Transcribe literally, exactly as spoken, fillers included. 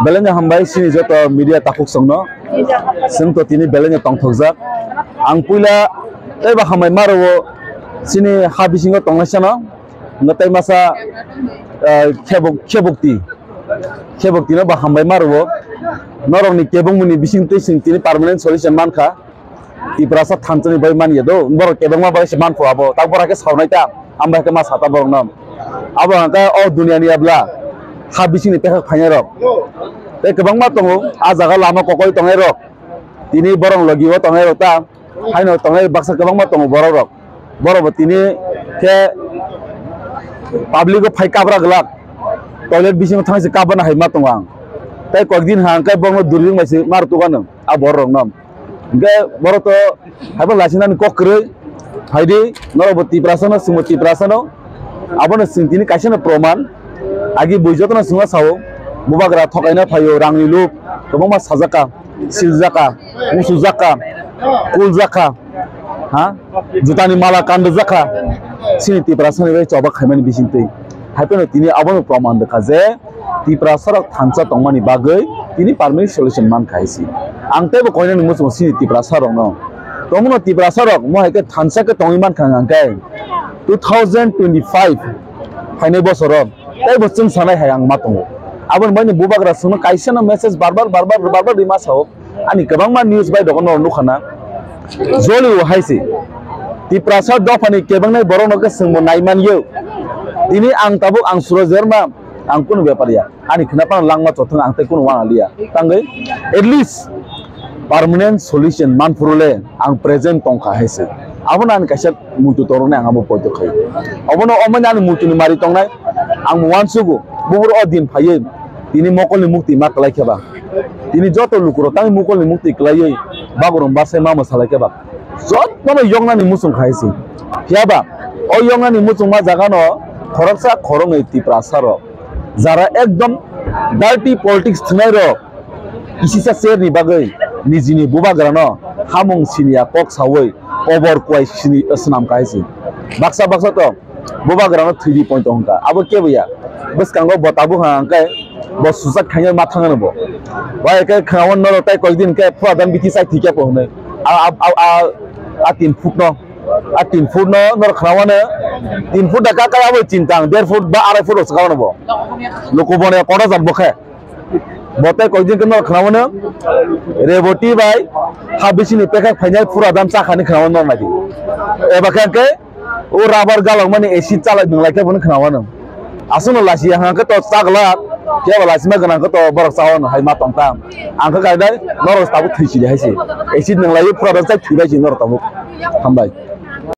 Belai no hambai chini joto media takhuk songno. Chwng to tini belai no tongthokjak. Ang puila tei ba hambai ma rwo chini ha bisingo tongnai sano. Hwnkhe tei masa, ah, khebok, khebokti. Khebokti no ba hambai ma rwo. Norokni kebengmani bising twi chwng tini permanent solution mankha. Tiprasa thansa ni bai manya do, borok kebengma bai se manpho abo, tak borok khe saunai ta, ang bai khe ma sata borok no. Abo hwnkhe o dunia ni abla, ha bising ni pekhak phainai rok. Tei kwbangma tongo, ah jaga lama kokoi tongnai rok. Tini borok logi o tongnai rok ta, haino tongnai baksa kwbangma tongo borok rok. Borok bo tini khe public o phai kabra glak, toilet bisingo thangsi kabana hai ma tongo ang. Tei kok din ha hwnkhe borok no during bai se mar tukano, ah borok rok no. Hwnkhe borok to haibo laisinani kok kwrwi, phaidi norok bo Tiprasa no, chwngbo Tiprasa no, abono chwng tini kaisa no proman, agi bui jotono chwngno sao, bubagra thokaina phaio, rangni lob, kwbangma sajaka, siljaka, musujakha, kuljaka, ha, jutani mala kandajakha, chini Tiprasa ni bai choba khaimani bisingtwi, haiphano tini abono proman rwkha je, Tiprasa rok thansa tongmani bagwi tini permanent solution mankha hai se. Ang teibo koinani muchungo chini Tiprasa rokno. Tongmano Tiprasa rok mo hai khe thansa khe tongwi mankha hwnkhe two thousand twenty-five phainai bosoro teibo chwng sanai hai ang ma tongo. Aboni baino bubagra chwngno kaisa no message bar bar, bar bar, bar bar rima sao. Ani kwbangma news bai dogo norok nukha na. Jolio hai se. Tiprasa dophani kebengnai borokno khe chwngbo nai manyo. Tini ang tabuk ang Suraj Debbarma, ang kunu bepar ya. Ani khna phano langma chothwng ang tei kunu wana liya. Tangwi at least permanent solution manphuru le ang present tongkha hai se. Abono ani kaisa muitu toroknai ang abo poito khai. Obono omani ani muituni mari tongnai. Ang uansugo buhur o din phaiwi tini mokolni mukti ma kwlai khe ba. Tini joto lukurok tangwi mokolni mukti kwlaiwi bagrum basai ma mwsalai khe ba. Jotono yoknani muchung khai se. Phiya ba o yoknani muchungma jagano khoroksa khoroknwi Tiprasa rok jara ekdom dirty politics thwngnai rok kisisa cherni bagwi nijini bubagrano hamung siniya kok sawi kobor kuwai sini swnam khai se. Baksa baksa to bubagrano thwidi point hwnkha. Abo kebo ya. Bwskango bo tabuk hwnkha hwnkhe bo susak khainai ma thangano bo. Bai khe khnawan norok tai koi din khe phura dan biti chai thikya po hwnwi. A, a, a, a, a tin foot no. A tin foot no norok khnawano. Tin foot da kaka abo chintang, der foot ba arai foot rok swkawano bo. Luku bone koda jat bo khe. Bo tai koi din khe norok khnawano. Reboti bai ha bisini pekhak phainai phura dan chakhani khnawano norok naidi. Eba khe hwnkhe o rubber galokmani acid chalai nwnglai khe bono khnawano. Aswkno lasi ya hwnkhe to chagla, phiya ba lasima gwnang khe to borok chawano hai ma tongtham. Ang khe kainai norok tabuk thwi sidi hai se. Acid nwnglaiwi phura dan chai thwi bai se norok tabuk. Hambai.